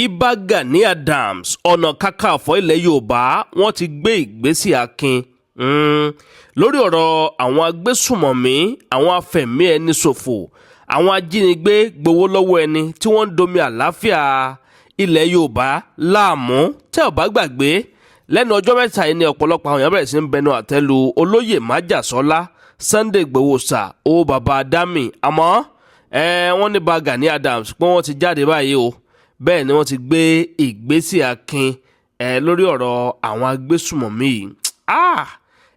Ìbà Gani Adams, Ọ̀nà Kakanfò ilẹ̀ Yorùbá, wọ́n ti gbé ìgbésẹ̀ akin lórí ọ̀rọ̀ àwọn agbésùmọ̀mí, àwọn afẹ̀mí ẹni ṣòfò, àwọn ajínigbé gbowó lọ́wọ́ ẹni tí wọ́n ń domi àlàáfíà ilẹ̀ Yorùbá láàmú. Tẹ́ ò bá gbàgbé, lẹ́nu ọjọ́ 3 yìí ni ọ̀pọ̀lọpọ̀ àwọn èèyàn bẹ̀rẹ̀ sí ń bẹnu àtẹ́ lu olóyè májàsọ́lá Sunday Igboho sà ó bàbá dami. Àmọ́ wọ́n ní bá Gani Adams pé wọ́n ti jáde báyìí o. Bẹ́ẹ̀ ni wọ́n ti gbé ìgbésẹ̀ akin lórí ọ̀rọ̀ àwọn agbésùmọ̀mí yìí. Ah,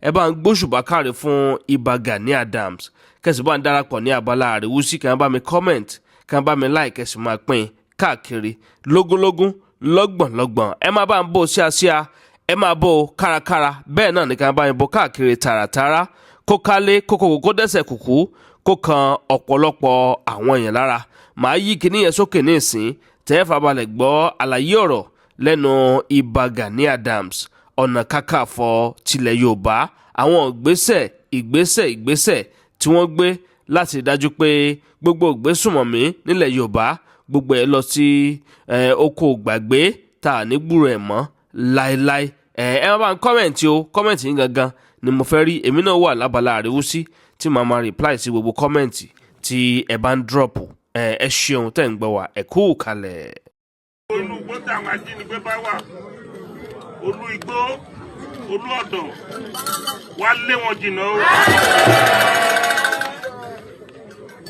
ẹ bá ń gbóṣùbà káre fún Ìbà Gani Adams, kẹsì bá ń darapọ̀ ní abala àríwúsí, kàn bá mi comment, kàn bá mi like, kẹsì máa pín káàkiri lógúnlógún, lọ́gbọ̀nlọ́gbọ̀n. Ẹ máa bá ń bò síasíá, ẹ máa bò kárakára, bẹ́ẹ̀ náà ní kàn bá ń bò káàkiri tààràtààrà, kó kálé kókó kó dẹ́sẹ̀ kùkú, kó kan ọ̀pọ̀lọpọ̀ àwọn èèyàn lára. Màá yí kinní yẹn sókè ní ìsín, tẹ́ fàbalẹ̀ gbọ́ àlàyé ọ̀rọ̀ lẹ́nu Ìbà Gani Adams, Ọ̀nà Kakanfò tilẹ̀ Yorùbá, àwọn ìgbésẹ̀ ìgbésẹ̀ ìgbésẹ̀ tí wọ́n gbé láti dájú pé gbogbo ìgbésùmọ̀mí nílẹ̀ Yorùbá, gbogbo ẹ̀ lọ sí oko gbàgbé tá a ní gbúrò ẹ̀ mọ́ láéláé. Ẹ má bá ń comment o. Comment yín gangan ni mo fẹ́ rí. Èmi náà wà lábala àríwúsí tí màá máa reply sí gbogbo comment tí ẹ bá ń drop. Ẹ ṣeun tẹ́ ń gbọ́ wa, ẹ kú kalẹ̀. Inú igbó tí àwọn ajínigbé bá wà, olú igbó, olú ọ̀dọ̀ wá, lé wọn jìnnà o.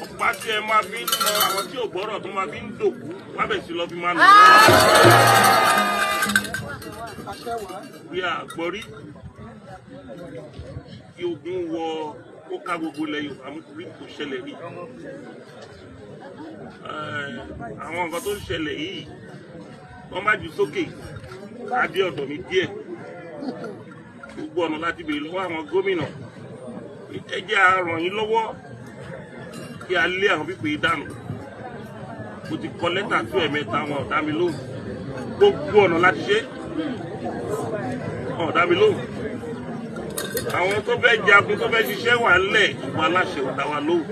Ọ̀pá tí ẹ máa fi ń nà àwọn tí ò gbọ́rọ̀ tó máa fi ń dòkú wá bẹ̀ sí lọ fi máa nà wọ́n. Bí àgbọ̀rí kí ogun wọ ó ká gbogbo ilẹ̀ Yorùbá rí, kò ṣẹlẹ̀ rí. Àwọn nǹkan tó ń ṣẹlẹ̀ yìí, wọ́n má jù sókè á dé ọ̀dọ̀ mi díẹ̀. Gbogbo ọ̀nà láti béèrè lọ́wọ́ àwọn gómìnà, ẹ jẹ́ a ràn yín lọ́wọ́ kí a lé àwọn pípé dànù. Mo ti kọ lẹ́tà tó ẹ̀mẹ́ta, wọn ò dá mi lóhùn. Gbogbo ọ̀nà láti ṣe, wọn ò dá mi lóhùn. Àwọn tó fẹ́ jagun, tó fẹ́ ṣiṣẹ́ wà ńlẹ̀, ìwọ aláṣẹ ò dá wa lóhùn.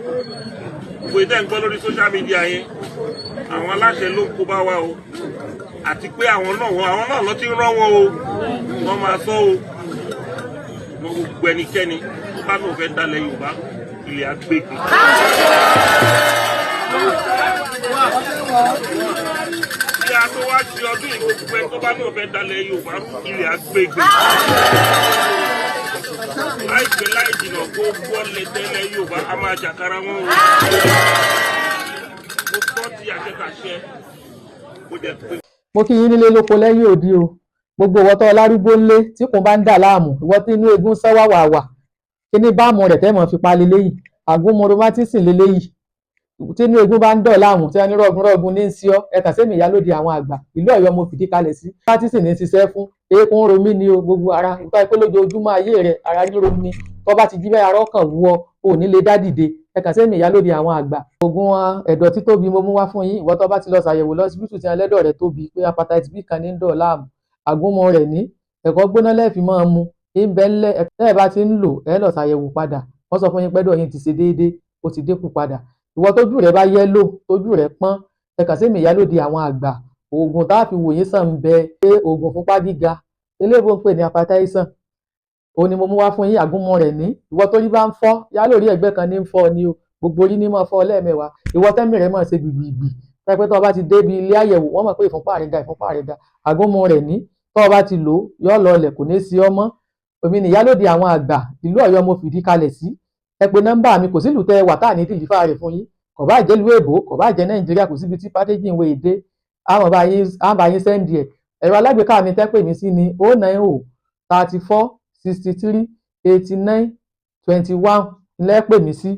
Gbogbo ìtẹ́ ń gbọ́ lórí social media yẹn, àwọn aláṣẹ ló ń kó bá wa o, àti pé àwọn náà ló ti ń rán wọn o. Wọ́n máa sọ o. Wọn gbogbo ẹnikẹ́ni tó bá lóun fẹ́ dalẹ̀ Yorùbá, ilẹ̀ agbègbè. Bí a tó wá ṣe ọdún yìí, gbogbo ẹni tó bá lóun fẹ́ dalẹ̀ Yorùbá, ilẹ̀ agbègbè. Láìpẹ́ láì jìnnà, gbogbo ọ̀lẹ́tẹ̀lẹ̀ Yorùbá a máa jàkárà wọn o. Mo tọ́ ti àṣetàṣẹ, mo dẹ̀ pé. Mo kí yín nílé lóko lẹ́yìn òdi o. Gbogbo ìwọ tó lárúgbó ńlé tí kò bá ń dà láàmú, ìwọ tí inú eegun sán wà wàwà, kíní báàmù rẹ̀ tẹ́ mọ̀ fi pa leléyìí, àgúnmu rheumatism leléyìí. Tí inú eegun bá ń dọ̀ láàmú, tí wọ́n ní rọ̀gùn rọ̀gùn ní í sí ọ, ẹ kàn sí mi, Ìyálóde àwọn àgbà ìlú Ọ̀yọ́ mo fìdí kalẹ̀ sí. Rheumatism ní í ṣiṣẹ́ fún eékún ro mí ni o. Gbogbo ara nípa pé lójoojúmọ́ ayé rẹ̀ ara ríro ni, tó bá ti jí bẹ́ẹ̀, ara ọkàn wú ọ, ò ní lè dá dìde, ẹ kàn sí mi, Ìyálóde àwọn àgbà. Oògùn ẹ̀dọ̀ títóbi mo mú wá fún yín. Ìwọ tó bá ti lọ ṣàyẹ̀wò lọ́sibítù tí wọ́n lẹ́dọ̀ rẹ̀ tóbi, pé hepatitis B kan ní ń dọ̀ láàmú, àgúnmu rẹ̀ ní ẹ̀kọ́ gbóná lẹ́ẹ̀fì máa mu ń bẹ ńlẹ̀. Tẹ́ ẹ bá ti ń lò, ẹ lọ ṣàyẹ̀wò padà, wọ́n sọ fún yín pẹ́dọ̀ yín ti ṣe déédéé, ó ti dínkù padà. Ìwọ tójú rẹ̀ bá yellow, tójú rẹ̀ pọ́n, ẹ kàn sí mi, Ìyálóde àwọn àgbà. Oògùn tá a fi wò yín sàn ń bẹ pé oògùn fúnpá gíga eléèbó ń pè ní hypertension, òun ni mo mú wá fún yín, àgúnmu rẹ̀ ní. Ìwọ tórí bá ń fọ́, yálò orí ẹ̀gbẹ́ kan ní ń fọ́ ni o, gbogbo orí ní máa fọ́ lẹ́ẹ̀mẹ́wàá. Ìwọ tẹ́mì rẹ̀ máa ṣe gbìgbìgbì, pé tó o bá ti débi ilé àyẹ̀wò, wọ́n mọ̀ pé ìfúnpá rẹ̀ ga, ìfúnpá rẹ̀ ga, àgúnmu rẹ̀ ní. Tó o bá ti lò ó, yóò lọlẹ̀, kò ní í sí ọ mọ́. Èmi ni Ìyálóde àwọn àgbà ìlú Ọ̀yọ́ mo fìdí kalẹ̀ sí. Ẹ pe nọ́mbà mi. Kò sílùú tẹ wà tá à ní deliver rẹ̀ fún yín. Kò bá jẹ́ ìlú èbó, kò bá jẹ́ Nàìjíríà, kò síbi tí packaging wo èdè àwọn bá yín send ẹ̀. Ẹ̀rọ alágbèéká mi tẹ́ pè mí sí ní 090 34 63 89 21 lẹ́ pè mí sí.